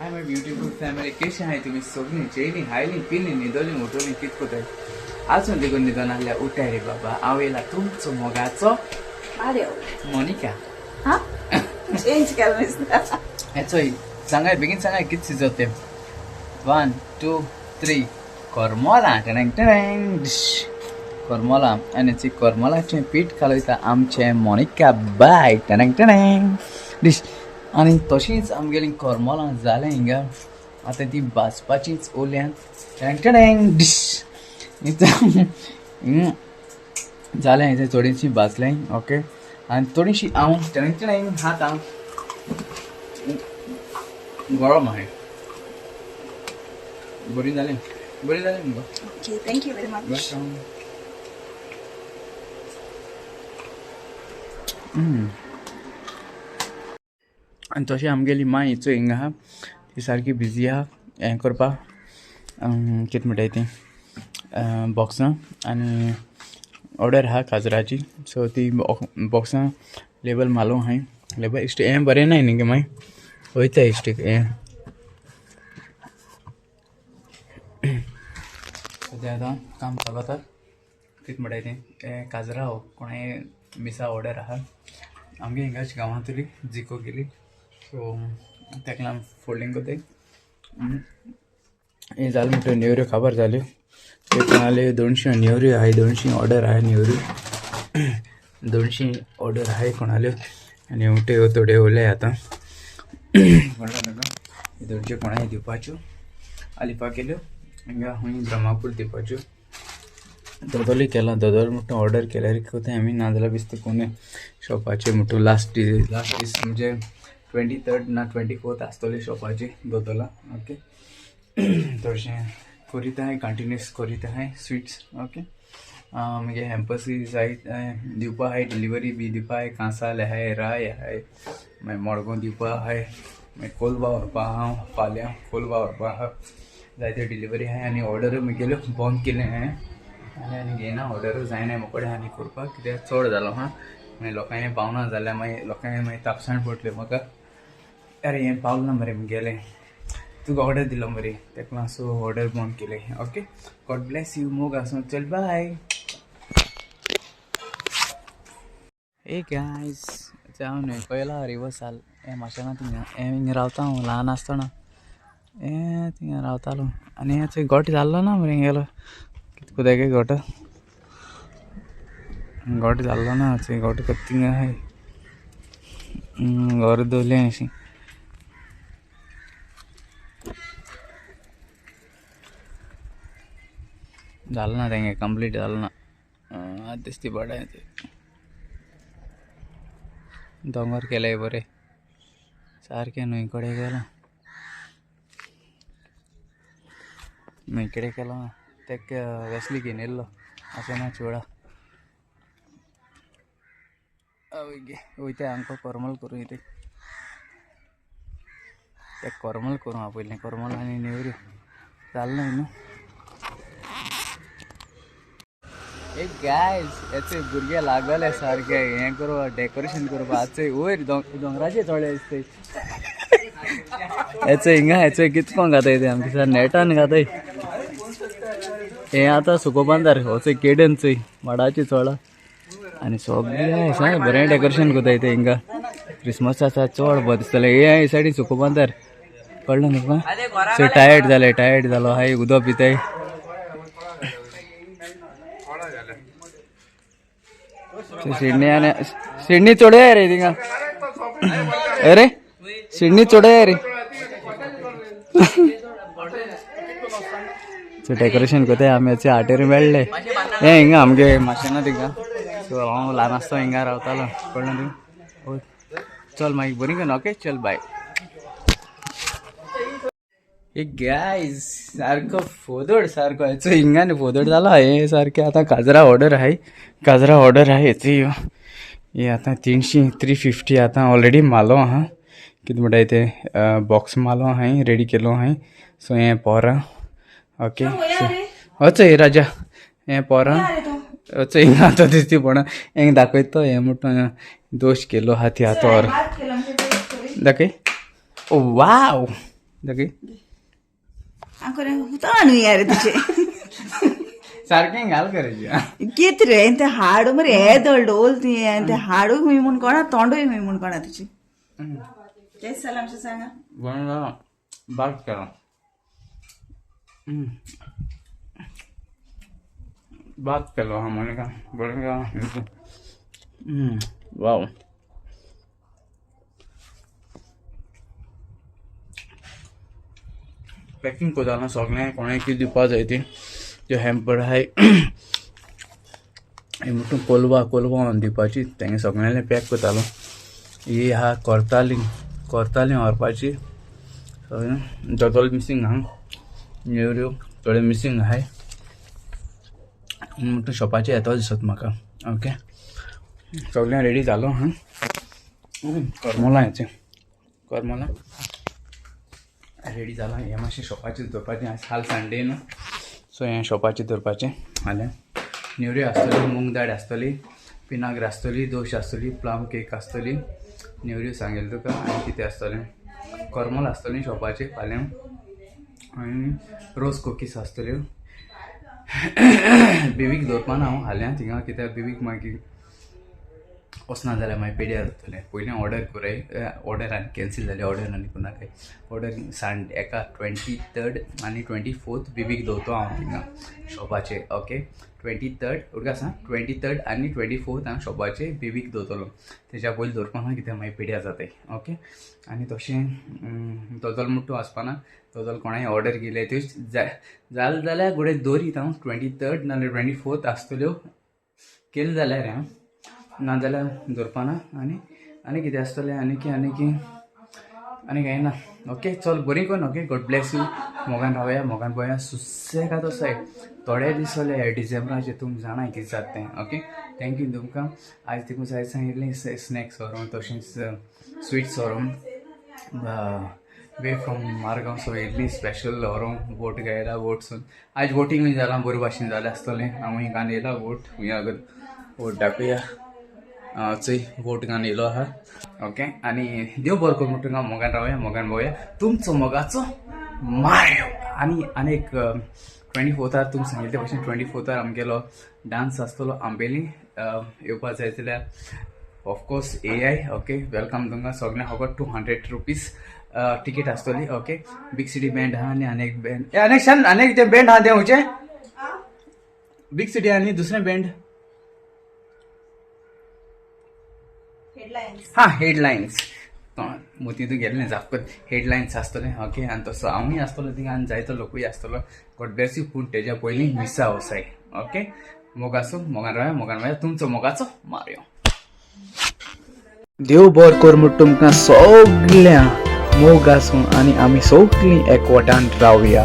High my beautiful family, कशी आहाय तुमी सगळीं? जेयली, हायली, पिली, न्हिदोली, उठोली, कित कोताय? आजून देखून न्हिदोन आहल्या. उठाय रे बाबा, हांव येयला तुमचो मोगाचो मारियो. मोनिका. हा, चेंज केलो दिसता. हे चोय, सांगाय, बेगीन सांगाय कित शिजत तें. 1 2 3, करमलां. टणेंग टणेंग, करमलां. आनी ती करमलाचें पीठ कालयता आमचें मोनिका बाय. टणेंग टणेंग डिश. आनी तशींच आमगेलीं करमलां जालें हिंगा, आतां ती भाजपाचीच उरल्यान. टणेंग टणेंग डिश. जालें हें, थोडीशी भाजलें. ओके, आनी थोडीशी हांव टणेंग टणेंग हात हांव गरम आहे. बरी जालें, बरी जालें मुगो. Okay, thank you very much. Welcome. आनी तशें आमगेली मांय चोय हिंगा आहा, ती सारकी बिजी आहा हें करपाक, कितें म्हणटाय तें, बॉक्सां. आनी ऑर्डर आहा काजराची, सो ती बॉक्सां लेबल मालो आहाय. लेबल इश्ट हें बरें ना न्ही गे मांय? वयता इश्ट हें. सद्या आतां काम चालू आसा. कितें म्हणटाय तें, हें काजरा हो कोणाय मिसा ऑर्डर आहा आमगे हिंगाच गांवांतली जिको गेली. सो तेका लागून फोल्डींग करताय. हें जालें म्हणटकीर नेवऱ्यो काबार जाल्यो. त्यो कोणाले 200 नेवऱ्यो आहाय, 200 ऑर्डर आहाय नेवऱ्यो, 200 ऑर्डर आहाय कोणाल्यो. आनी उठ्यो थोड्यो उरले आतां. कळ्ळें तुका? 200 कोणाय दिवपाच्यो, आलिपा केल्यो हिंगा हुंय ब्रह्मापूर दिवपाच्यो. दोदोलूय केला, दोदोल म्हणटा ऑर्डर केल्यार कोताय आमी, नाजाल्यार बेश्टे कोणूय शॉपाचेर म्हणटू लास्ट दीस, लास्ट दीस म्हणजे 23rd ना 24th आसतोली शॉपाची दोदोला. ओके, थोडशें करीत आहाय, कंटिन्यूस करीत आहाय स्विट्स. ओके, मागीर हॅम्पर्सूय जाय दिवपा आहाय, डिलिव्हरी बी दिवपा आहाय. कांसाल आहाय, राय आहाय, मागीर मडगांव दिवपा आहाय, मागीर कोलवा व्हरपा आहा, फाल्यां कोलवा व्हरपा आहा. जायते डिलिव्हरी आहाय. आनी ऑर्डरूय मुगेल्यो बंद केले हांवें, आनी आनी घेयना ऑर्डरूय, जायना म्हाका आनी करपाक, कित्याक चड जालो आहा. मागीर लोकांक पावना जाल्यार मागीर लोकांक मागीर तापसाण पडली म्हाका, अरे हें पावलें ना मरे मुगेलें, तुका ऑर्डर दिलो मरे. तेका लागून सो ऑर्डर बंद केले. Okay, God Blaise you. मोग आसूं. चल बाय. ए गायज, हांव न्हय पयला रिवर्साल हें माशेलां थिंगा हें हिंगा रावता हांव ल्हान आसतना, हें थिंगा रावतालो. आनी हें थंय गोट जाल्लो ना मरे गेलो, कित कोताय काय गोट गोट जाल्लो ना थंय गोट करता थिंगा आहाय. घर दवरलें अशें जालें ना तेंगे, कंप्लीट जालें ना. दिसती पडा ते दोंगर केले बरे सारकें. न्हंय कडेन गेलां, न्हंय कडेन केलां. तेका वेसली घेवन येयल्लो अशें ना चोडा वयता आमकां करमल करूं येते ते करमल करूं हांव पयलीं. करमल आनी नेवऱ्यो जालें ना न्हू. एक गायज, हेचे भुरगे लागले सारके हें करपा, डेकोरेशन करपा. आजचे वयर दोंगराचे थोडे दिसते. हेचे हिंगा हेचे कितको घाताय ते आमचे सर नेटान घाताय. हे आतां सुको बांदार होचे केडन चोय माडाची चोळा आनी सगळे आसा बरें डेकोरेशन करताय ते हिंगा. क्रिसमस आसा चड बरें दिसतलें. हे सायडीन सुको बांदार कळ्ळें तुका? सो टायर्ड जाले, टायर्ड जालो हाय, उदक पिताय. सिडनी आनी सिडनी चोडया रे थिंगा. अरे सिडनी चोडया रे. सो डेकोरेशन करताय आमी. आटेर मेळ्ळे हें हिंगा आमगे माशेना थिंगा. सो हांव ल्हान आसतना हिंगा रावतालो, कळ्ळें तुका? चल मागीर बरी करून. ओके, चल बाय. एक गायज, सारको फोदोड सारको हेचो हिंगा न्ही फोदोड जाला हें सारकें. आतां काजरा ऑर्डर आहाय, काजरा ऑर्डर आहाय हेची. हे आतां 300, 350 आतां ऑलरेडी मालो आहा. कितें म्हणटाय तें, बॉक्स मालो आहाय, रेडी केलो आहाय. सो हें पोरां. ओके, वचय राजा, हें पोरां वचय हिंगा. आतां दिसती पोणा हें दाखयता. हें म्हणटा दोश केलो आहा ती आतां दाखय. ओ वाव. दाखय. ताणू यार तुजे. सारकें घाल करायची. कित रे, ते हाडू मरे, हे दळ डोल ती ते हाडू मी म्हूण कोणा, तोंडूय मी म्हूण कोणा तुजी. तेच जालां आमचें, सांगा. बनवला बाग केला, बाग केलो हा मोनिका, बरें का? वाव. पॅकिंग करताना सगळें कोणें कितें दिवपा जाय ती त्यो हॅम्पर आहाय. हे म्हणटून कोलवा, कोलवा व्हरून दिवपाची तेंगे सगळ्यांनी पॅक करतालो. ही आहा करताली, करताली व्हरपाची. सगळें दोतोल मिसींग आहा, नेवऱ्यो थोडे मिसींग आहाय. म्हणटून शॉपाचेर येतो दिसत म्हाका. ओके, सगळें रेडी जालो. हां, करमलां हेचें करमलां रेडी जालां. हें मातशें शॉपाचेर दवरपाचें. आयज हाल संडे न्हू, सो हें शॉपाचेर दवरपाचें हालें. नेवऱ्यो आसतल्यो, मूंग दाळ आसतली, पिनाग्र आसतली, दोश आसतली, प्लम केक आसतली, नेवऱ्यो सांगेल तुका. आनी कितें आसतलें? करमल आसतली शॉपाचेर फाल्यां आनी रोज कुकीज आसतल्यो. बिवीक दवरपाना हांव हाल्यां थिंगा, कित्याक बिवीक मागीर वचना जाल्यार मागीर पेड्यार जातलें. पयलीं ऑर्डर कोराय, ऑर्डर आनी कॅन्सील जाली ऑर्डर आनी कोणाकय ऑर्डर सांड एका 23rd आनी 24th बिबीक दवरतो हांव थिंगा शॉपाचेर. ओके, 23rd उरका आसा, 23rd आनी 24th हांव शॉपाचेर बिबीक दवरतलो. तेज्या पयलीं दवरपाना, कित्याक मागीर पेड्यार जाताय. ओके, आनी तशें दोदोल मुट्टू आसपाना. दोदोल कोणाय ऑर्डर केले त्यो जाय जालें जाल्यार घोडये दवरीत हांव. 23rd नाल्यार 24th आसतल्यो केले जाल्यार हांव, नाजाल्यार दवरपाना. आनी आनी कितें आसतलें? आनी की आनी की आनी कांय ना. ओके, चल बरी कोन. Okay, God Blaise you. मोगान रावया, मोगान पळया, सुसेगाद वसाय. थोडे दीस उरले ह्या डिसेंबराचे, तुमी जाणा कितें जाता तें. ओके, thank you तुमकां. आयज तुमकां जाय सांगिल्लें स्नॅक्स व्हरोन, तशेंच स्विट्स व्हरोन वे फ्रॉम मारगांव. सो इतली स्पेशल व्हरोन वोट घायला. वोट सून आयज वोटींगूय जालां, बरे भाशेन जालें आसतलें. हांवूय घान येयला वोट, हुंय वोट दाखोवया. चोय, वोट घान येयलो आहा. ओके, आनी देव बरो करूं तुमकां. मोगान रावया, मोगान भोवया. तुमचो मोगाचो मार्यो. आनी आनी एक 24थार तुमकां सांगिल्ले ते भशेन 24थार आमगेलो डांस आसतलो आंबेली. येवपा जाय जाल्यार ऑफकोर्स येयाय. ओके, welcome तुमकां सगळ्यांक. फकत ₹200 टिकेट आसतली. ओके, बीग सिटी बँड आहा आनी आनी एक बँड, आनी एक आनी एक तें बँड आहा तें खंयचें? बीग सिटी आनी दुसरें बँड. हेडलायन्स. हां, हेडलायन्स. मोती गेल्लें जापत. हेडलायन्स आसतलें. ओके, आनी तसो हांवूय आसतलो थिंगा आनी जायतो लोकूय आसतलो. गॉड ब्लेस you. पूण तेज्या पयलीं मिसा वसाय. ओके, मोग आसूं, मोगान रावया, मोगान रावया. तुमचो मोगाचो मारयो. देव बर कर म्हूण तुमकां सगळ्यां. मोग आसूं आनी आमी सगळीं एकवटान रावया.